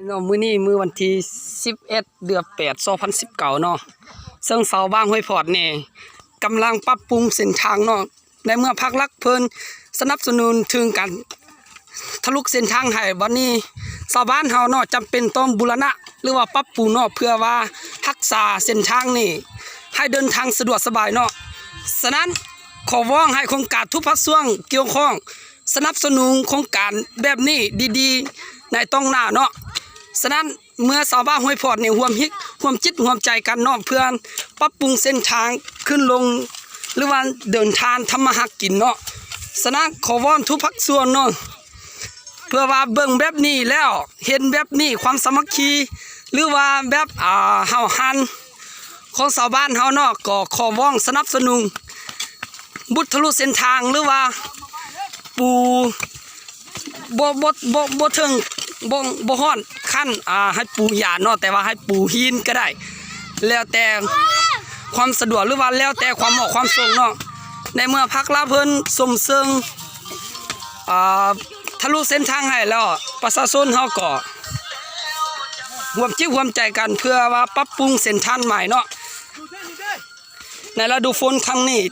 ເນາະ ມື້ນີ້ມື້ວັນທີສິບເອັດ ເດືອນແປດ ສອງພັນສິບເກົ້າເນາະ ເຊິ່ງຊາວບ້ານຫ້ວຍພອດນີ້ກຳລັງປັບປຸງເສັ້ນທາງເນາະ ໃນເມື່ອພາກລັດເພິ່ນສະໜັບສະໜູນເຖິງການທະລຸເສັ້ນທາງໃຫ້ ບັດນີ້ຊາວບ້ານເຮົາເນາະ ຈຳເປັນຕ້ອງບູລະນະ ຫຼືວ່າປັບປຸງເນາະ ເພື່ອວ່າຮັກສາເສັ້ນທາງນີ້ໃຫ້ເດີນທາງສະດວກສະບາຍເນາະ. ສະນັ້ນ ຂໍວອນໃຫ້ໂຄງການທຸກພາກສ່ວນກ່ຽວຂ້ອງ ສະໜັບສະໜູນໂຄງການແບບນີ້ດີໆ ໃນຕອນໜ້າເນາະ. ສະນັ້ນ ເມື່ອຊາວບ້ານຫ້ວຍພອດນີ້ຮ່ວມຮິດຮ່ວມຈິດຮ່ວມໃຈກັນເນາະ ເພື່ອປັບປຸງເສັ້ນທາງຂຶ້ນລົງ ຫຼືວ່າເດີນທາງທຳມາຫາກິນເນາະ. ສະນັ້ນ ຂໍວອນທຸກພາກສ່ວນເນາະ ເພື່ອວ່າເບິ່ງແບບນີ້ແລ້ວ ເຫັນແບບນີ້ ຄວາມສາມັກຄີ ຫຼືວ່າແບບ ອ່າ ຫ້າວຫັນຂອງຊາວບ້ານເຮົາເນາະ ກໍຂໍວອນສະໜັບສະໜູນ ບຸດທະລຸເສັ້ນທາງ ຫຼືວ່າປູ ບໍ່ ບໍ່ ບໍ່ ບໍ່ເຖິງ ບໍ່ ບໍ່ຮອດຂັ້ນ ອ່າ ໃຫ້ປູຫຍ້າເນາະ ແຕ່ວ່າໃຫ້ປູຫີນກໍໄດ້ ແລ້ວແຕ່ຄວາມສະດວກ ຫຼືວ່າແລ້ວແຕ່ຄວາມເໝາະຄວາມສົມເນາະ. ໃນເມື່ອພາກລັດເພິ່ນຊົມເຊີງ ອ່າ ທະລຸເສັ້ນທາງໃຫ້ແລ້ວ ປະຊາຊົນເຮົາກໍຮ່ວມຈິດຮ່ວມໃຈກັນ ເພື່ອວ່າປັບປຸງເສັ້ນທາງໃໝ່ເນາະ. ໃນລະດູຝົນຄັ້ງນີ້